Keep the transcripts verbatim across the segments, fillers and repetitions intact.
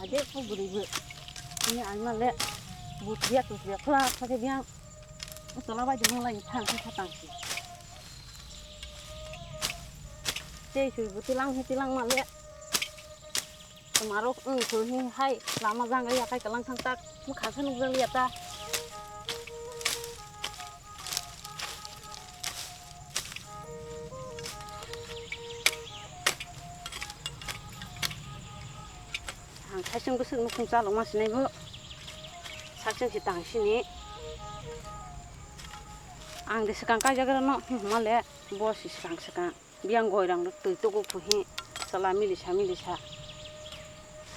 He ko bwrwi bo. Ni ang ma le. Butya tusya khla kha khe biang. Tola bai dum lai thang kha tang si. Tei sui bo tilang he tilang ma le. Tomarok wng thung hi hai lama jang ya kai kalang thang tak. Mukha khe nuk jang ya ta. Ang saichung bwswk nukhung chalokma sinai bo. Saichung si tang sini. Ang de swkang kaijagra no hwnma le bo si swkang swkang. Biyang goirang rok twi tuku phuhi. Sala milisa milisa.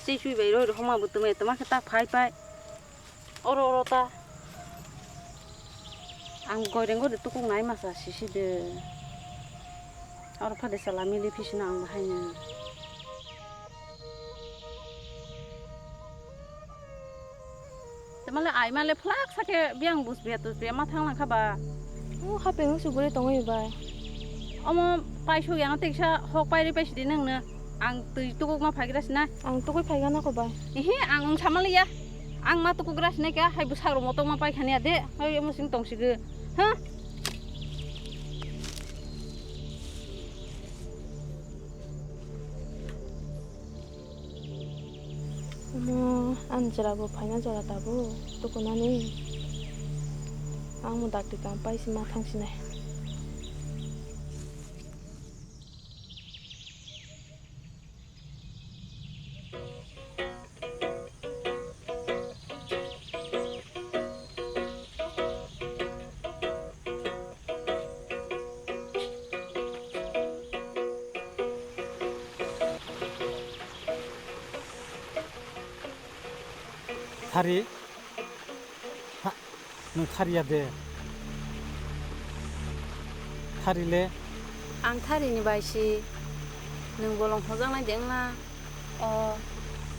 Sichui bai roi rok homa bo twmai twma khe ta phai phai. Oro oro ta. Ang goireng gori tukuk nai masa sisi de. Oro phade sala mili phisina ang bahaino. Tamale ai male phlak sake biang bus bia tus bia ma thang langkha ba. O hapeng su guri tongoi bai. Omo paisuk yang teksa hok pairi paisidi nang na. Ang twi tukuk ma phaigra sina. Ang tukui phaiga na ko bai. Ihi, ang wng samaliya. Ang ma tukugra sinai kha, hai bwsarok motok ma pai khani ya de. Hai omo sing tong sigi. Ha? Omo, ani jora bo phaina jora tabuk tukunani. Ang mo dakti kam pai si ma thang sinai. Thari? Ha, nwng thari ya de? Thari le? Ang thari ni bai si. Nwng bolong hojak nai de wngla? O,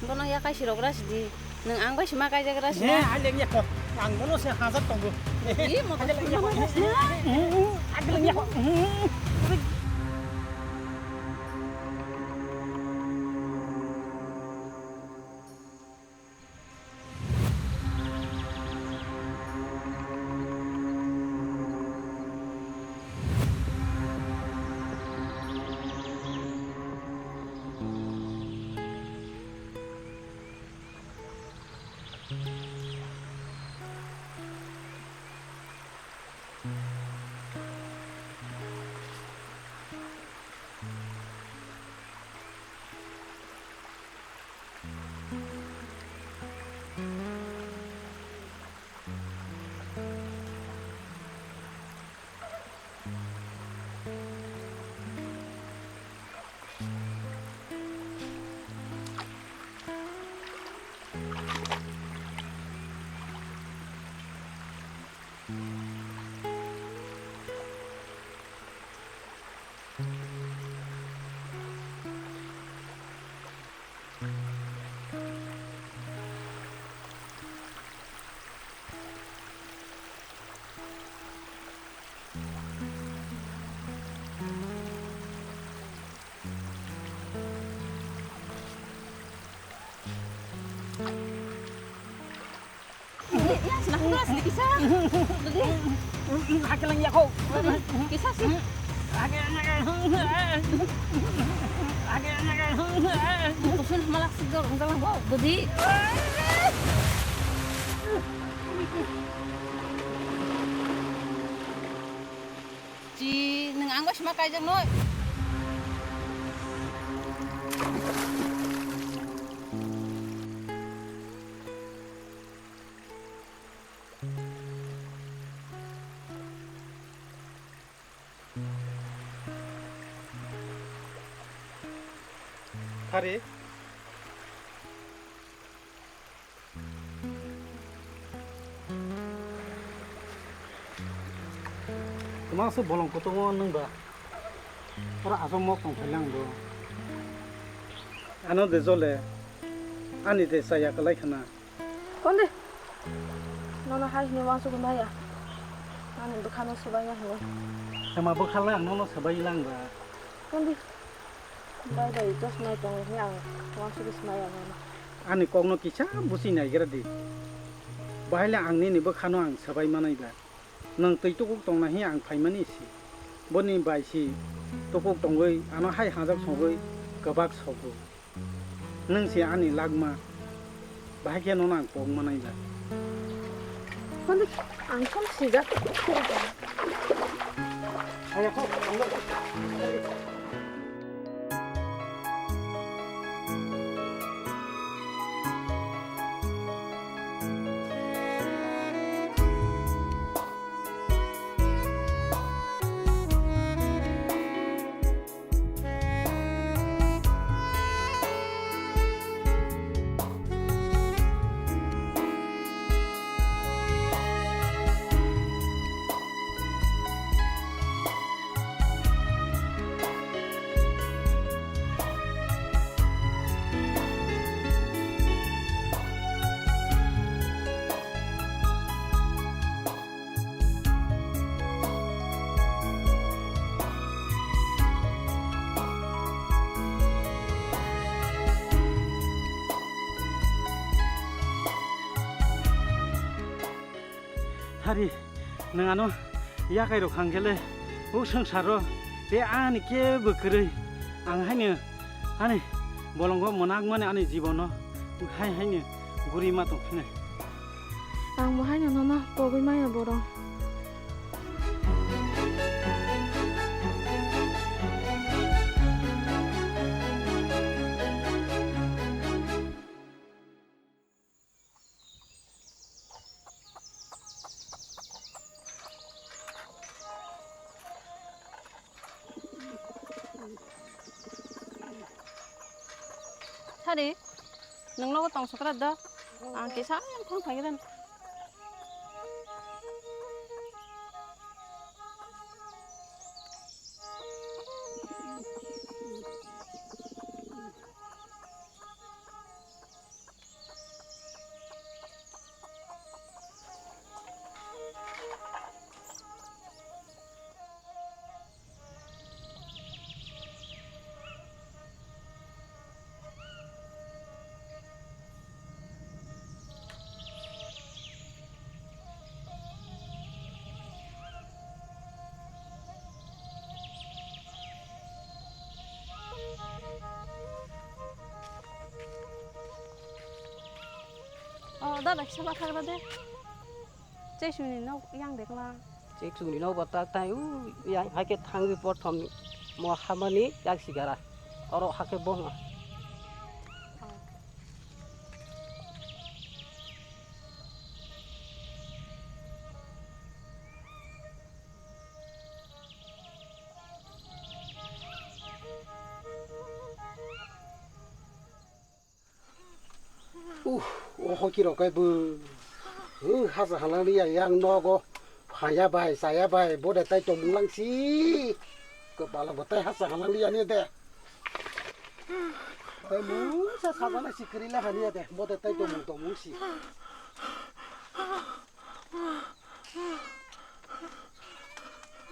bono yakai si rok ra si di. Nwng ang bai si ma kaijak ra si na? Hai le ya ko. Ang bono se hajak tongo. Ih, motor hai le ya ko. Hai le ya ko. Yang sila kelas ni kisah. Dodi. Hakelang ya ko. Dodi. Kisah sih. Hakelang ya ko. Hakelang ya ko. Tusun malak sidor, jalan ko. Dodi. Chi, nwng ang bai sima kaijak noi. Thari. Twmang se bolong kutungo nwng ba. Oro aswk mok tong phai lang bo. Ano de jole. Ani de chaya kwlai khna. Kondi. Nono hai hwnwi uansukgwi maya. Ani bwkhano swbaima hwnwi. Tama bwkha lang nono swbai lang ba. Kondi. Bai bai just nai tongo hwnwi ang uansukgwi swmaya nono. Ani kokno kisa busi naigra di. Bahai le ang nini bwkhano ang swbai manai ba. Nwng twi tukuk tongna hi ang phaimani si. Boni bai si tukuk tongwi ano hai hajak sogwi kwbak sogo. Nwng se ani lagma, bahai khe nono ang kok manai ba. Malik, ang khe sijak. Hari, nwng ano yakai rok hangkhe le, o swngchar o tei ani kebo kwrwi. Ang haino ani bolongo mwnakmani ani jibono hai haino guri ma tong phino. Ang bo haino nono pogwi maya borok. Sari, nwng nogo tong sokra do. Ang kisa thang phai ran. O dada, kisa bathar ba de. Chesuni no yang dekla. Chesuni no batak tai u yang haike thangwi porthom mo hamani yak sigara. Oro hake bonga. Uh, o hoki rok kai bo. Uh, hasa halangli ya yang nogo. Phaya bai, saya bai, bode tai tongmung lang si. Kepala bo tai hasa halangli ya ni de. Tai mungsa sabana si kerila hani ya de, bode tai tongmung tongmung si.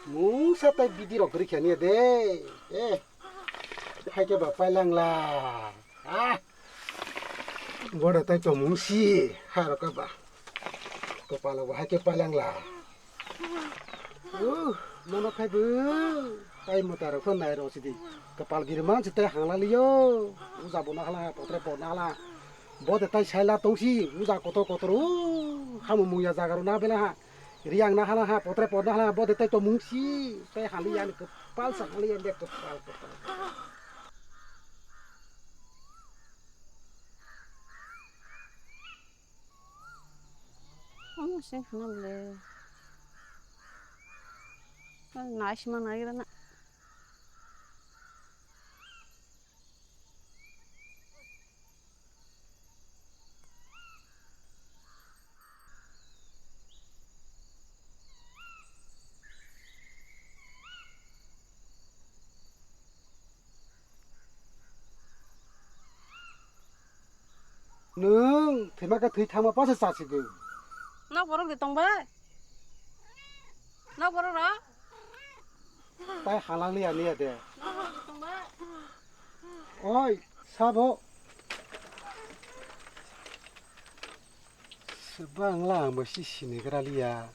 Mungsa tai bidi rok kwrwi kha niya de. Eh. Hai khe ba pailangla. Ah. Bode tai tongmung si. Hai rok ba. Kopalo bo hai khe pailangla. Uh, mono khai bo. Tai mota rok kho nai rok sidi. Kopal giri man si tai hangla liyo. Uja bo na hala, potre po na hala. Bode tai saila tongsi, uja kotor kotor, o, hamu mungya jaga rok na bela ha. Riang na hala ha, potre por na hala ha, bode tai tongmung si, tai hali yan kepal sa hali yan de kepal kepal. Omo sing hana bole. Nai sima nai rana. Nwng thwima khe thwi thangma pasa chasigo. Nok borok de tongbai? Nok borok rok? Tai halang liya niya de. Nok borok de tongbai? Oi, sabo. Bangla ang bo si sinigra liya.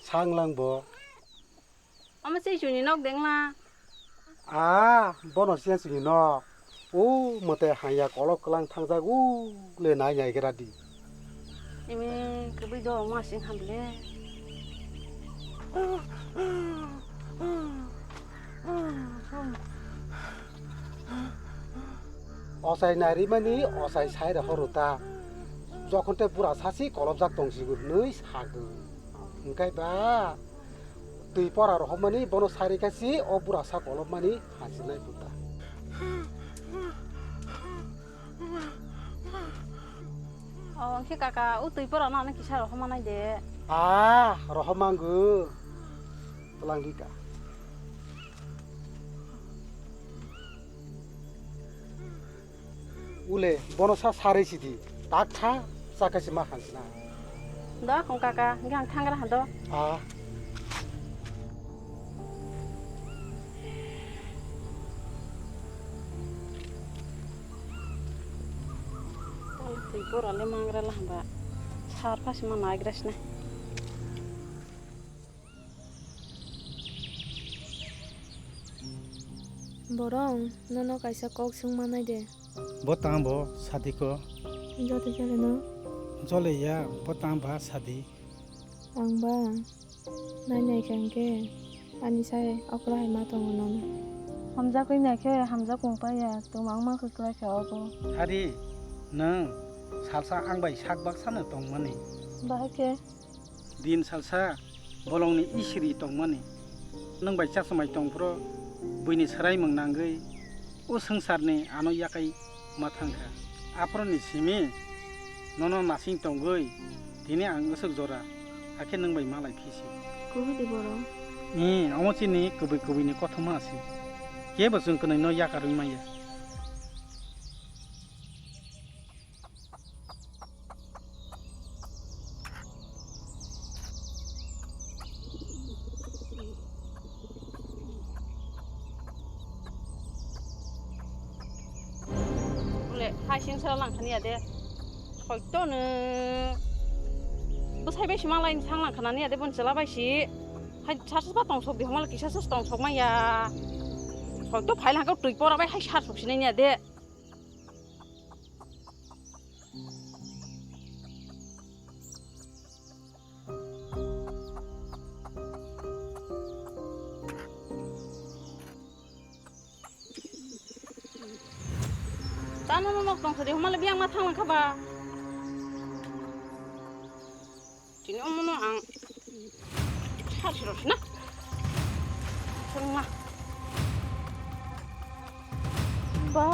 Sanglang bo. Omo se chuni nok dengla. Ah, bono siya chuni nok. O mote haya kolok kelang thangjak u le nai nai gra di. Imi kubui do ma sing hamle. Osai narimani osai sai rohoro ta. Jokhon te bura sasi kolobjak tongsigo hinui sago. Hingkai ba twi pora rohormani bono sai rikha si o bura sa kolobmani hasinai puta. O, hwnkhe kaka, o twi pora no ano kisa rohorma nai de. Ah, rohorma wngw. Twlang di ka. Ule, bono sa sari sidi. Tak tha, sa kasi ma khansna. Do, kong kaka, hwnkhe ang thangra ha do. Ah. Twi pora le mangra la hamba. Sar phasi ma naigra sna. Borong, nono kaisa kok swng manai de. Bo tamo bo sadi ko? Joto jale no? Jole ya, bo tamo ba sadi? Ang ba, nai nai khe hwnkhe, ani sai okra hai ma tongo nono. Hamjakwi nai khe hamjak wng paya, twmang ma kwklai kha obo. Hari, nwng salsa ang bai sak baksa no tongmani. Bahai khe? Din salsa bolongni isiri tongmani. Nwng bai chachomai tongphuru buini swraimung nangwi o swngcharni ano yakai ma thangkha. Aphuruni simi nono nasing tongwi tini ang aswk jora, hakhe nwng bai malai phisi. Kubui di borok. Ni, omo chini kubui kubuini kothoma se. Kebo chwng kwnwi no yakarwi manya. Ule, hai sing sara lang khani ya de. Soito no. Bo sai bai si malai sang lang khani ya de, bon chela bai si. Hai sasa ba tong sok di, homal kisa sas tong sok ma ya. Soito phai lang ka twi pora bai hai sar sok sinai ya de. Tamo no nok tong sadi, homale biang ma thang lang kha ba. Tini omono ang sar siro sina. Sungma. Ba.